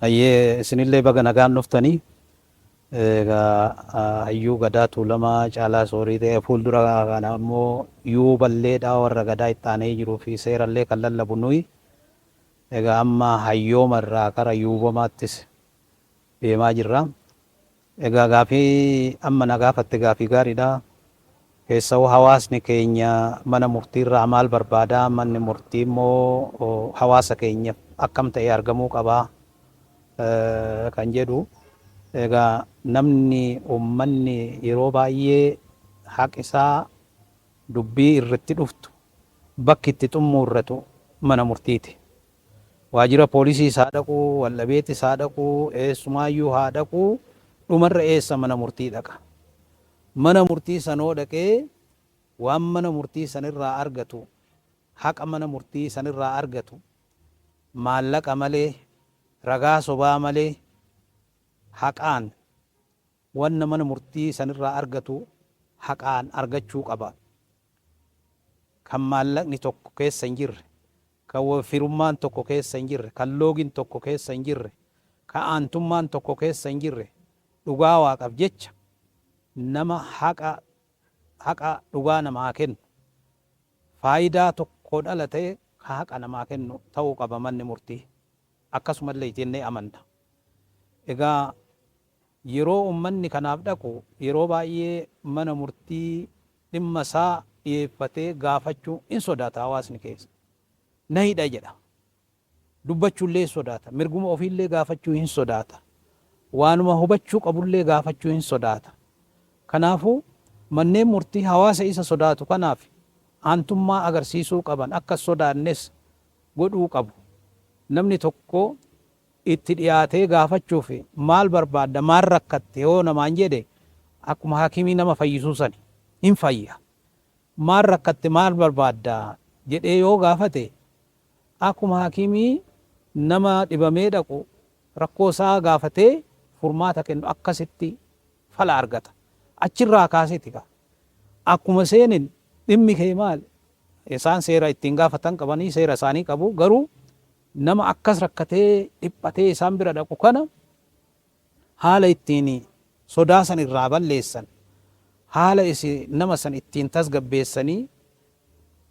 Hayyee, isinillee baga nagaan dhuftanii. Egaa hayyuu Gadaa Tuulamaa Caalaa Soorii ta'e, fuuldura kana immoo yuuballeedha, warra Gadaa itti aanee jiruu fi seerallee kan lallabu nuyi. Egaa amma hayyooma irraa kara yuubamaattis deemaa jirra. Egaa gaafii amma na gaafatte gaafii gaariidha. Keessawuu hawaasni keenya mana murtiirraa maal barbaada? Manni murtii immoo hawaasa keenyaaf akkam ta'ee argamuu qaba? Kan jedhu. Egaa namni, uummanni yeroo baay'ee haqisaa dubbii irratti dhuftu bakki itti xummuurratu mana murtiiti. Waajjira poolisii isaa dhaquu, waldhabeetti isaa dhaquu, eessumaayyuu haa dhaquu, dhumarra eessa? Mana murtii dhaqa. Mana murtii sanoo dhaqee waan mana murtii sanirraa argatu, haqa mana murtii sanirraa argatu, maallaqa malee, ragaa sobaa malee, haqaan wanna mana murtii sanirraa argatu haqaan argachuu qaba. Kan maallaqni tokko keessa hin jirre, kan firummaan tokko keessa hin jirre, kan loogiin tokko keessa hin jirre, kan aantummaan tokko keessa hin jirre, dhugaa Waaqaaf jecha nama haqa dhugaa namaa kennu, faayidaa tokkoon ala ta'e ka haqa namaa kennu ta'uu qaba manni murtii. Akkasumallee jennee amanna. Egaa yeroo uummanni kanaaf dhaqu, yeroo baay'ee mana murtii dhimma isaa dhiyeeffatee gaafachuu hin sodaata hawaasni keessa. Na hidha jedha. Dubbachuullee hin sodaata. Mirguma ofiillee gaafachuu hin sodaata. Waanuma hubachuu qabullee gaafachuu hin sodaata. Kanaafuu manneen murtii hawaasa isa sodaatu kanaaf aantummaa agarsiisuu qaban, akka hin sodaannes godhuu qabu. Namni tokko itti dhiyaatee gaafachuuf, maal barbaadda, maal rakkatte yoo namaan jedhe, akkuma hakimii nama fayyisuu sani hin fayya. Maal rakkatte, maal barbaadda jedhee yoo gaafate, akkuma hakimii nama dhibamee dhaqu rakkoo isaa gaafatee furmaata kennu akkasitti fala argata. Achirraa kaaseeti kaa. Akkuma seenin, dhimmi kee maal? Isaan seera ittiin gaafatan qabanii, seera isaanii qabu, garuu nama akkas rakkatee dhiphatee isaan bira dhaqu kana haala ittiin sodaa san irraa balleessan, haala isi nama san ittiin tasgabbeessanii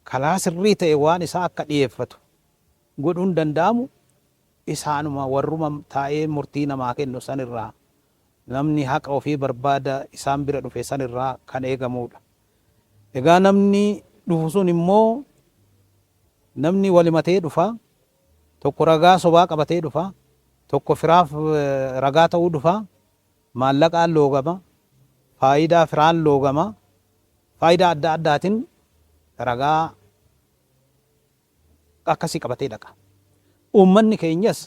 karaa sirrii ta'e waan isaa akka dhiyeeffatu godhuun danda'amu isaanuma warruma taa'ee murtii namaa kennu sanirraa, namni haqa ofii barbaada isaan bira dhufe sanirraa kan eegamuudha. Egaa namni dhufu sun immoo namni walimatee dhufa, tokko ragaa sobaa qabatee dhufa, tokko firaaf ragaa ta'uu dhufa, maallaqaan loogama, faayidaa firaan loogama, faayidaa adda addaatiin ragaa akkasii qabatee dhaqa. Uummanni keenyas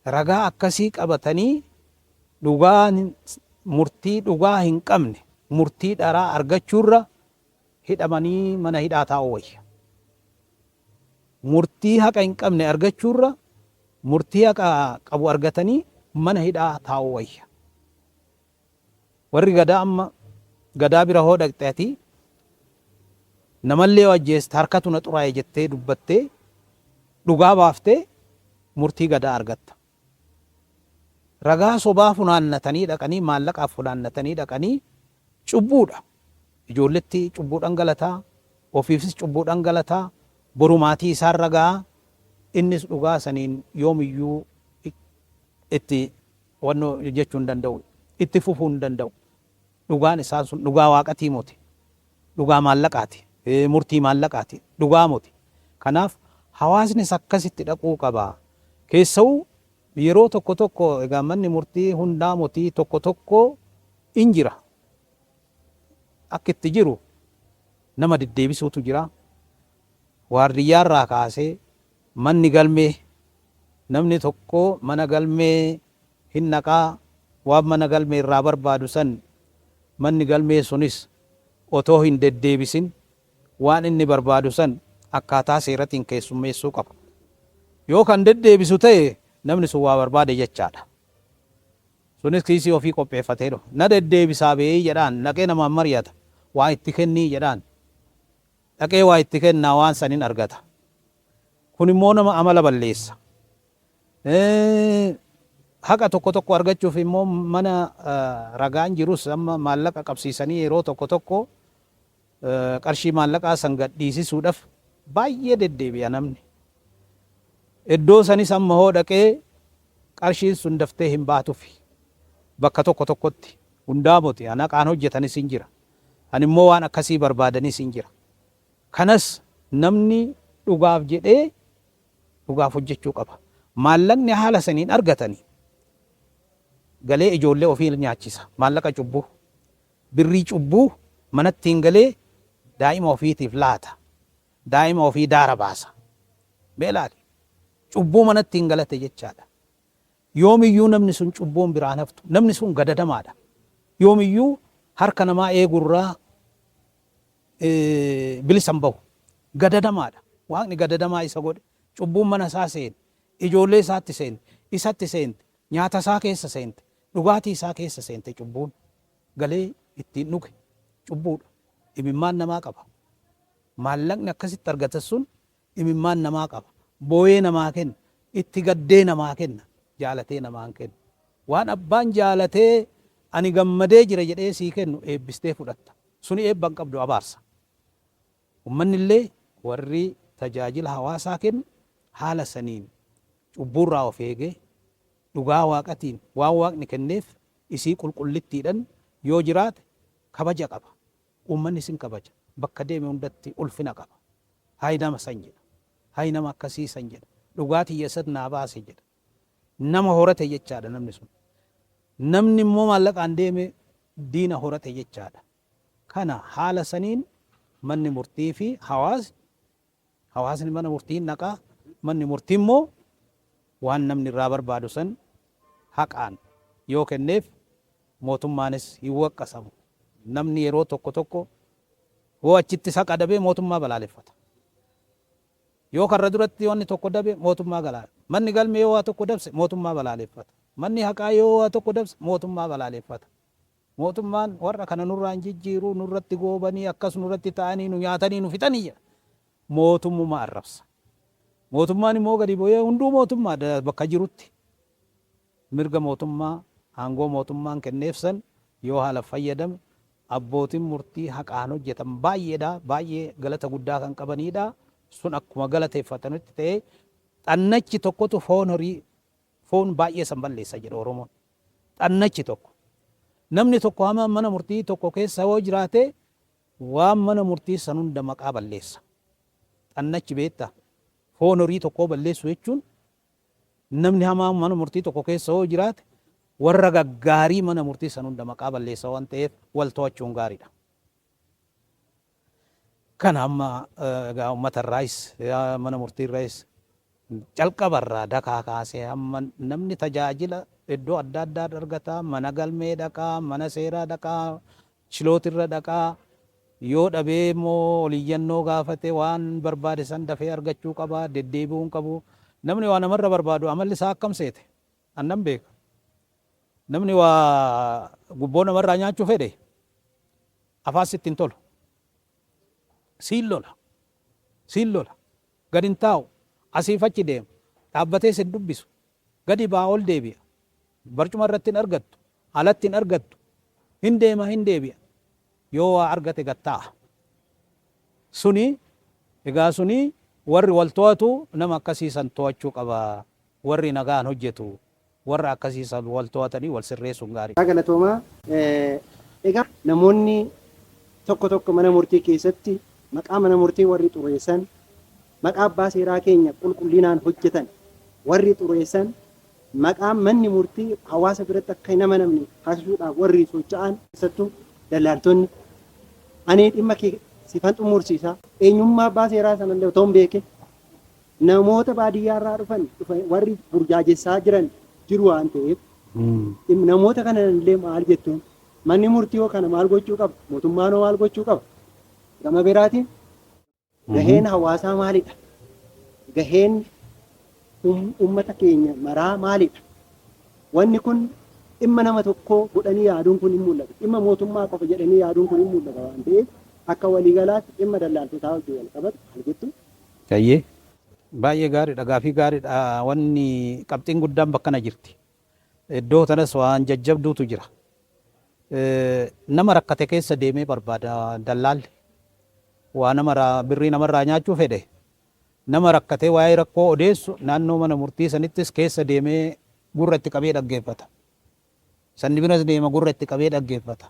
ragaa akkasii qabatanii dhugaa, murtii dhugaa hin qabne, murtii dharaa argachuurra hidhamanii mana hidhaa taa'uu wayya. Murtii haqa hin qabne argachuurra murtii haqa qabu argatanii mana hidhaa taa'uu wayya. Warri Gadaa amma Gadaa bira hoo dhaqxe, ati namallee yoo ajjeeste harkatu na xuraa'e jettee dubbattee dhugaa baaftee murtii Gadaa argatta. Ragaa sobaa funaannatanii dhaqanii, maallaqaaf funaannatanii dhaqanii cubbuudha. Ijoolletti cubbuu dhangalataa, ofiifis cubbuu dhangalataa, boru maatii isaarra ga'a, innis dhugaa saniin yoomiyyuu itti wannoo jechuu hin danda'u, itti fufuu hin danda'u. Dhugaan isaa sun dhugaa Waaqatii moti. Dhugaa maallaqaati. Murtii maallaqaati. Dhugaa moti. Kanaaf hawaasnis akkasitti dhaquu qaba. Keessawuu yeroo tokko tokko, egaa manni murtii hundaa motii, tokko tokko in jira. Akka itti jiru nama deddeebisuutu jira. Waardiyyaarraa kaasee manni galmee, namni tokko mana galmee hin dhaqaa, waan mana galmee irraa barbaadu san manni galmee sunis otoo hin deddeebisin waan inni barbaadu san akkaataa seeratiin keessummeessuu qaba. Yoo kan deddeebisu ta'e namni sun waa barbaade jechaadha. Sunis kiisii ofii qopheeffatee dhufa. Na deddeebisaa beeyi jedhaan, dhaqee namaan mari'ata. Waa itti kennii jedhaan. Dhaqee waa itti kennaa, waan san hin argata. Kun immoo nama amala balleessa. Haqa tokko tokko argachuuf immoo mana ragaan jirus amma maallaqa qabsiisanii yeroo tokko tokko qarshii maallaqaa san gadhiisisuudhaaf baay'ee deddeebi'a namni. Iddoo sanis amma hoo dhaqee qarshiin sun daftee hin baatufi. Bakka tokko tokkotti hundaa moti an haqaan hojjetanis hin jira. An immoo waan akkasii barbaadanis hin jira. Kanas namni dhugaaf jedhee dhugaaf hojjechuu qaba. Maallaqni haala saniin argatani galee ijoollee ofii nyaachisa. Maallaqa cubbuu, birrii cubbuu manattiin galee daa'ima ofiitiif laata. Daa'ima ofii daara baasa. Mee laali. Cubbuu manattiin galate jechaadha. Yoomiyyuu namni sun cubbuun biraa hin haftu. Namni sun gadadamaadha. Yoomiyyuu harka namaa eegurraa bilisa hin bahu. Gadadamaadha. Waaqni gadadamaa isa godhe. Cubbuun mana isaa seene. Ijoollee isaatti seente. Isatti seente. Nyaata isaa keessa seente. Dhugaatii isaa keessa seente cubbuun. Galee ittiin dhuge. Cubbuudha. Imimmaan namaa qaba. Maallaqni akkasitti argatan sun imimmaan namaa qaba. Booyee namaa kenna. Itti gaddee namaa kenna. Jaalatee namaa hin kennu. Waan abbaan jaalatee ani gammadee jira jedhee sii kennu eebbistee fudhatta. Suni eebba hin qabdu abaarsa. Ummanni illee warri tajaajila hawaasaa kennu haala saniin cubbuurraa of eegee dhugaa Waaqatiin waan Waaqni kenneef isii qulqullittiidhan yoo jiraate kabaja qaba. Uummannis hin kabaja. Bakka deeme hundatti ulfina qaba. Hay nama san jedha. Hay nama akkasii san jedha. Dhugaa tiyya isat naa baase jedha. Nama horate jechaadha namni sun. Namni immoo maallaqaan deeme diina horate jechaadha. Kana haala saniin manni murtii fi hawaasni, hawaasni mana murtii hin dhaqa, manni murtii immoo waan namni irraa barbaadu san haqaan yoo kenneef mootummaanis hin waqqasamu. Namni yeroo tokko tokko hoo achittis haqa dabee mootummaa balaaleffata. Yoo karra duratti wanni tokko dabe mootummaa galaa. Manni galmee yoo waa tokko dabse mootummaa balaaleffata. Manni haqaa yoo waa tokko dabse mootummaa balaaleffata. Mootummaan warra kana nurraa hin jijjiiru, nurratti goobanii, akkas nurratti ta'anii, nu nyaatanii nu fixanii jedha. Mootummuma arrabsa. Mootummaan immoo gadi bu'ee hunduu mootummaadha bakka jirutti. Mirga mootummaa, aangoo mootummaan kenneef san yoo haala fayyadame abbootiin murtii haqaan hojjetan baay'eedha, baay'ee galata guddaa kan qabaniidha. Sun akkuma galateeffatanitti ta'ee xannachi tokkotu foon horii, foon baay'ee san balleessa jedha Oromoon. Xannachi tokko. Namni tokko hamaan mana murtii tokko keessa yoo jiraate waan mana murtii san hunda maqaa balleessa. Xannachi beektaa? Foon horii tokkoo balleessu jechuun namni hamaan mana murtii tokko keessa yoo jiraate warra gaggaarii mana murtii san hunda maqaa balleessa waan ta'eef wal to'achuun gaariidha. Kana amma egaa uummata irraayis mana murtii irraayis calqaba irraa dakaa kaasee hamma namni tajaajila iddoo adda addaa argata, mana galmee dhaqaa, mana seeraa dhaqaa, chilootirra dhaqaa, yoo dhabee immoo oliyyannoo gaafate waan barbaade san dafee argachuu qaba, deddeebi'uu hin qabu. Namni waa namarra barbaadu amalli isaa akkam seete? An nan beeka. Namni waa gubboo namarraa nyaachuu fedhe afaan sitti hin tolu. Siin lola. Siin lola. Gad hin taa'u. Asiif achi deema. Dhaabbatee sin dubbisu. Gadi ba'a ol deebi'a. Barcuma irratti hin argattu. Alatti hin argattu. Hin deema hin deebi'a. Yoo waa argate gad taa'a. Suni egaa suni warri wal to'atu nama akkasii san to'achuu qaba. Warri nagaan hojjetu warra akkasii san wal to'atanii wal sirreessuun gaariidha. Galatoomaa. Egaa namoonni tokko tokko mana murtii keessatti maqaa mana murtii warri xureessan, maqaa abbaa seeraa keenya qulqullinaan hojjetan warri xureessan, maqaa manni murtii hawaasa biratti akka hin amanamne taasisuudhaaf warri socho'an, keessattuu dallaaltonni, ani dhimma kee sifan xumursiisa, eenyummaa abbaa seeraa sanallee otoo hin beekin namoota baadiyyaarraa dhufan warri burjaajessaa jiran jiru waan ta'eef, namoota kana illee maal jettuun? Manni murtii hoo kana maal gochuu qaba? Mootummaan hoo maal gochuu qaba? Gama biraatiin gaheen hawaasaa maalidha? Gaheen uummata keenya maraa maalidha? Wanni kun dhimma nama tokkoo godhanii yaaduun kun hin mul'ata. Dhimma mootummaa qofa jedhanii yaaduun kun hin mul'ata waan ta'eef, akka waliigalaatti dhimma dallaaltotaa wajjin wal qabatu maal jettu? Hayyee. Baay'ee gaariidha. Gaafii gaariidha. Wanni qabxiin guddaan bakkana jirti. Iddoo tanas waan jajjabduutu jira. Nama rakkate keessa deemee barbaada dallaalli. Waa namarraa birrii namarraa nyaachuu fedhe nama rakkatee waa'ee rakkoo odeessu naannoo mana murtii sanittis keessa deemee gurra itti qabee dhaggeeffata. Sanni biras deema gurra itti qabee dhaggeeffata.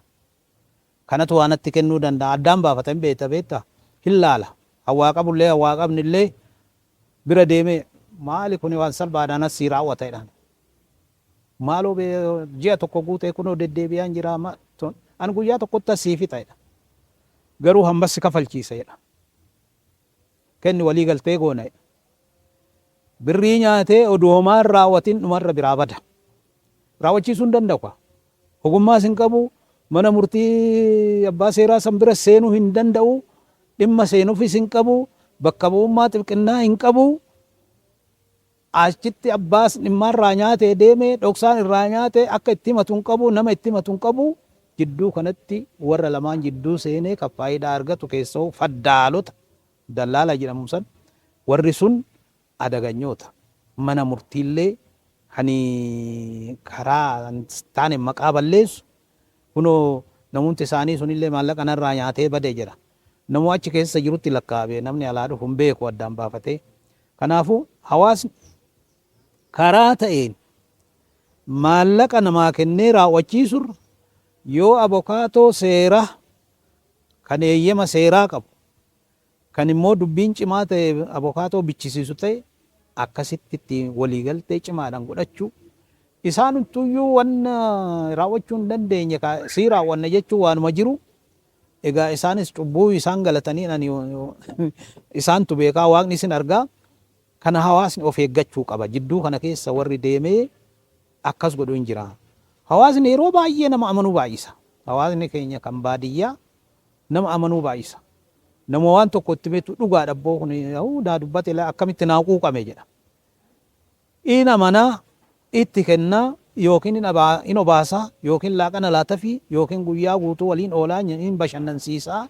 Kanatu waa natti kennuu danda'a. Addaan baafata hin beekta beekta hin laala. Hawaa qabullee hawaa qabnillee bira deemee maali kuni waan salphaadhaan as sii raawwata jedhaan. Maaloo ji'a tokko guutee kunoo deddeebi'aan jira an guyyaa tokkotti as sii fixa jedha. Garuu hammas si kafalchiisa jedha. Kenni walii galtee goona jedha. Birrii nyaatee oduu homaa hin raawwatin dhumarra biraa bada. Raawwachiisuu hin danda'u kaa. Ogummaas hin qabu, mana murtii abbaa seeraa san bira seenuu hin danda'u, dhimma seenufis hin qabu, bakka bu'ummaa xibqinnaa hin qabu. Achitti abbaas dhimmaa irraa nyaatee deeme, dhoksaan irraa nyaate, akka itti himatu hin qabu, nama itti himatu hin qabu. Jidduu kanatti warra lamaan jidduu seenee kan faayidaa argatu keessahuu faddaalota dallaala jedhamu san warri sun adaganyoota. Mana murtiillee hani karaa hin taane maqaa balleessu kunoo namumti isaanii sunillee maallaqa narraa nyaatee bade jedha. Namuma achi keessa jirutti lakkaa'a namni alaa dhufu hin beeku addaan baafatee. Kanaafuu hawaasni karaa ta'een maallaqa namaa kennee raawwachiisurra yoo abokaatoo seeraa kan eeyyama seeraa qabu kan immoo dubbiin cimaa ta'e abokaatoo bichisiisu ta'e akkasitti itti waliigaltee cimaadhaan godhachuu isaanuttuyyuu wanna raawwachuu hin dandeenye sii raawwanna jechuun waanuma jiru. Egaa isaanis cubbuu isaan galatanii ani isaantu beekaa waaqni isin argaa. Kana hawaasni of eeggachuu qaba. Jidduu kana keessa warri deemee akkas godhu hin jira. Hawaasni yeroo baay'ee nama amanuu baay'isa. Hawaasni keenya kan baadiyyaa nama amanuu baay'isa. Nama waan tokko itti beektu dhugaadha abboo kun naa dubbate akkamitti naa quuqame jedha. In amana, itti kenna, yookiin in obaasa, yookiin laaqana laatafii, yookiin guyyaa guutuu waliin oolaa in bashannansiisa,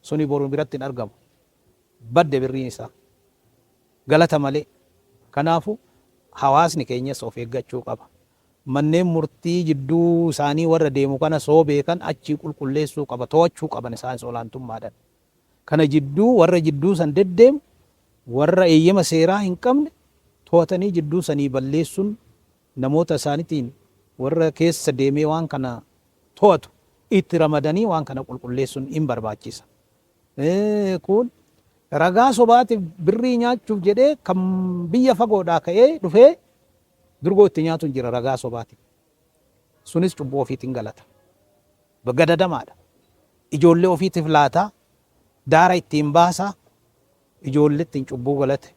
suni boru biratti hin argamu. Badde birriin isaa. Galata malee. Kanaafu hawaasni keenyas of eeggachuu qaba. Manneen murtii jidduu isaanii warra deemu kana soo beekan achii qulqulleessuu qaba, to'achuu qaban isaanis olaantummaadhan. Kana jidduu warra jidduu san deddeemu, warra eeyyama seeraa hin qabne to'atanii jidduu sanii balleessuun namoota isaanitiin warra keessa deemee waan kana to'atu itti ramadanii waan kana qulqulleessuun in barbaachisa. Kun ragaa sobaatiif birrii nyaachuuf jedhee kan biyya fagoodhaa ka'ee dhufee durgoo itti nyaatu jira ragaa sobaatiif. Sunis cubbuu ofiitiin galata. Gadadamaadha. Ijoollee ofiitiif laata, daara ittiin baasa, ijoollettiin cubbuu galate.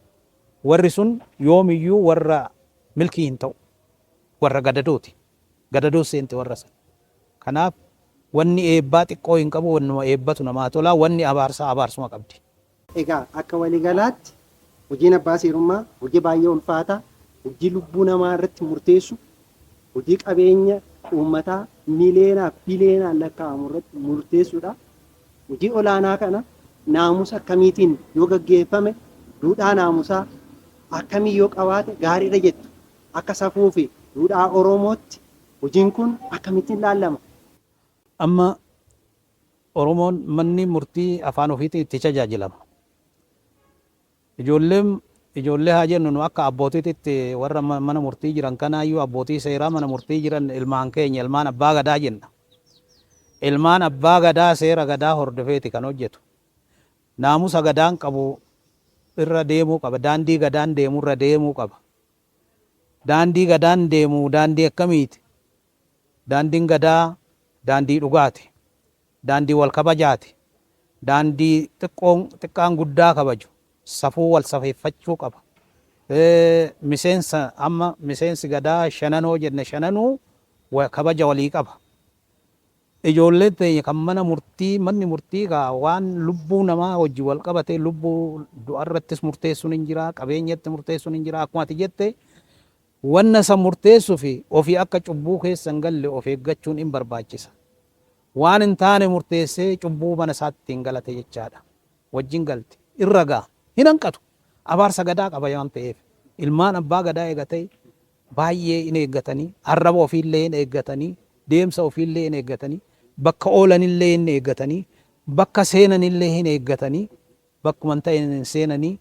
Warri sun yoomiyyuu warra milkii hin ta'u. Warra gadadooti. Gadadoo seente warra san. Kanaaf wanni eebbaa xiqqoo hin qabu, wannuma eebbatu namaa tola, wanni abaarsaa abaarsuma qabdi. Egaa akka waliigalaatti hojiin abbaa seerummaa hojii baay'ee ulfaataa, hojii lubbuu namaa irratti murteessu, hojii qabeenya uummataa miliyeenaaf biliyeenaan lakkaa'amu irratti murteessuudha. Hojii olaanaa kana naamusa akkamiitiin yoo gaggeeffame, duudhaa naamusaa akkamii yoo qabaate gaariidha jettu? Akka safuu fi duudhaa Oromootti hojiin kun akkamittiin laallama? Amma Oromoon manni murtii afaan ofiitiin itti tajaajilama. Ijoolleen ijoollee haa jennu nu akka abbootiitti warra mana murtii jiran kanaayyuu abbootii seeraa mana murtii jiran ilmaan keenya ilmaan abbaa gadaa jenna. Ilmaan abbaa gadaa seera gadaa hordofeeti kan hojjetu. Naamusa gadaan qabu irra deemuu qaba. Daandii gadaan deemu irra deemuu qaba. Daandii gadaan deemu daandii akkamiiti? Daandiin gadaa daandii dhugaati. Daandii wal kabajaati. Daandii xiqqoon xiqqaan guddaa kabaju. Safuu wal safeeffachuu qaba. Miseensa amma miseensi gadaa shananoo jenne shananuu kabaja walii qaba. Ijoolleen teenya kan mana murtii manni murtii kaa waan lubbuu namaa wajjin wal qabatee lubbuu du'arrattis murteessuun hin jira, qabeenyatti murteessuun hin jira. Akkuma ati jette Wanna san murteessufi ofii akka cubbuu keessa hin galle of eeggachuun in barbaachisa. Waan hin taane murteessee cubbuu mana isaatti hin galate jechaadha. Wajjin galti. Irra ga'a. Hin hanqatu. Abaarsa Gadaa qaba waan ta'eef. Ilmaan abbaa Gadaa eega ta'e Baay'ee hin eeggatanii, arraba ofiillee hin eeggatanii, deemsa ofiillee hin eeggatanii, bakka oolanillee hin eeggatanii, bakka seenanillee hin eeggatanii, bakkuma hin ta'in hin seenanii,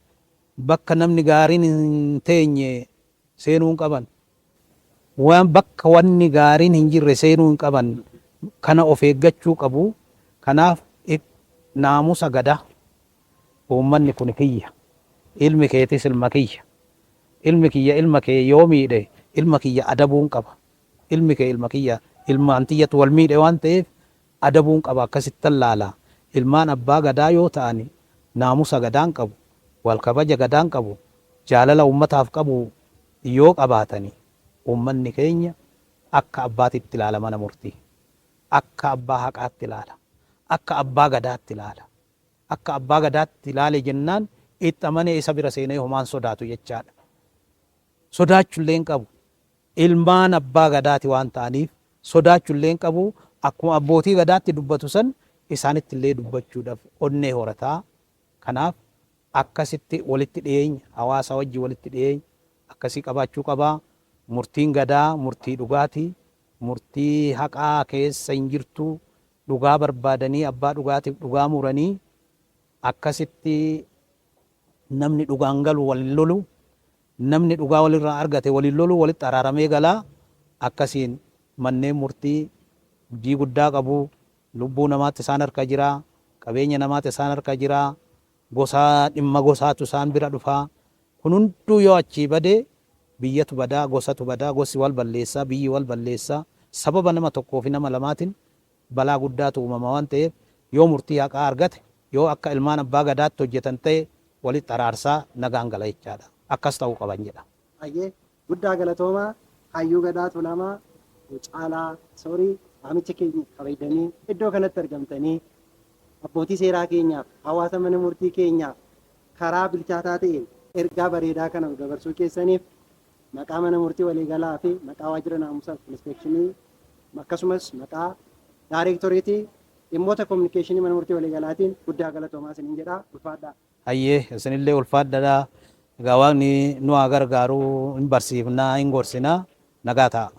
bakka namni gaariin hin teenye seenuu hin qaban. Waan bakka wanni gaariin hin jirre seenuu hin qaban. Kana of eeggachuu qabu. Kanaaf naamusa Gadaa. Uummanni kuni kiyya. Ilmi keetis ilma kiyya. Ilmi kiyya ilma kee yoo miidhe ilma kiyya adabuun qaba. Ilmi kee ilma kiyya ilmaan tiyyatu wal miidhe waan ta'eef adabuun qaba akkasittan laala. Ilmaan abbaa Gadaa yoo ta'ani naamusa Gadaan qabu, wal kabaja Gadaan qabu, jaalala uummataaf qabu yoo qabaatani uummanni keenya akka abbaatitti ilaala mana murtii. Akka abbaa haqaatti ilaala. Akka abbaa Gadaatti ilaala. Akka abbaa Gadaatti ilaale jennaan itti amanee isa bira seenee homaa hin sodaatu jechaadha. Sodaachullee hin qabu. Ilmaan abbaa Gadaati waan ta'aniif sodaachullee hin qabu. Akkuma abbootii Gadaatti dubbatu san isaanittillee dubbachuudhaaf onnee horata. Kanaaf akkasitti walitti dhiyeenya, hawaasa wajjin walitti dhiyeenya akkasii qabaachuu qaba. Murtiin Gadaa murtii dhugaati. Murtii haqaa keessa hin jirtu. Dhugaa barbaadanii abbaa dhugaatiif dhugaa muranii akkasitti namni dhugaan galu wal hin lolu. Namni dhugaa walirraa argate wal hin lolu, walitti araaramee gala. Akkasiin manneen murtii hojii guddaa qabu. Lubbuu namaatti isaan harka jira. Qabeenya namaatti isaan harka jira. Gosa, dhimma gosaatu isaan bira dhufa. Kun hunduu yoo achii bade biyyatu bada, gosatu bada, gosi wal balleessa, biyyi wal balleessa. Sababa nama tokkoo fi nama lamaatiin balaa guddaatu uumama waan ta'eef yoo murtii haqaa argate, yoo akka ilmaan abbaa Gadaatti hojjetan ta'e walitti araarsaa nagaan gala jechaadha. Akkas ta'uu qaban jedha. Hayyee guddaa galatoomaa Hayyuu Gadaa Tuulamaa Caalaa Soorii waamicha keenya kabajdanii iddoo kanatti argamtanii abbootii seeraa keenyaaf hawaasa mana murtii keenyaaf karaa bilchaataa ta'een ergaa bareedaa kana nu dabarsuu keessaniif maqaa mana murtii waliigalaa fi maqaa waajjira naamusaa fi inspeekshinii akkasumas maqaa daayireektoreetii dhimmoota kominikeeshinii mana murtii waliigalaatiin guddaa galatoomaa isiniin jedha, ulfaadhaa. Hayyee, isinillee ulfaadhadha. Egaa Waaqni nu haa gargaaru, hin barsiifna, hin gorsina. Nagaa ta'a.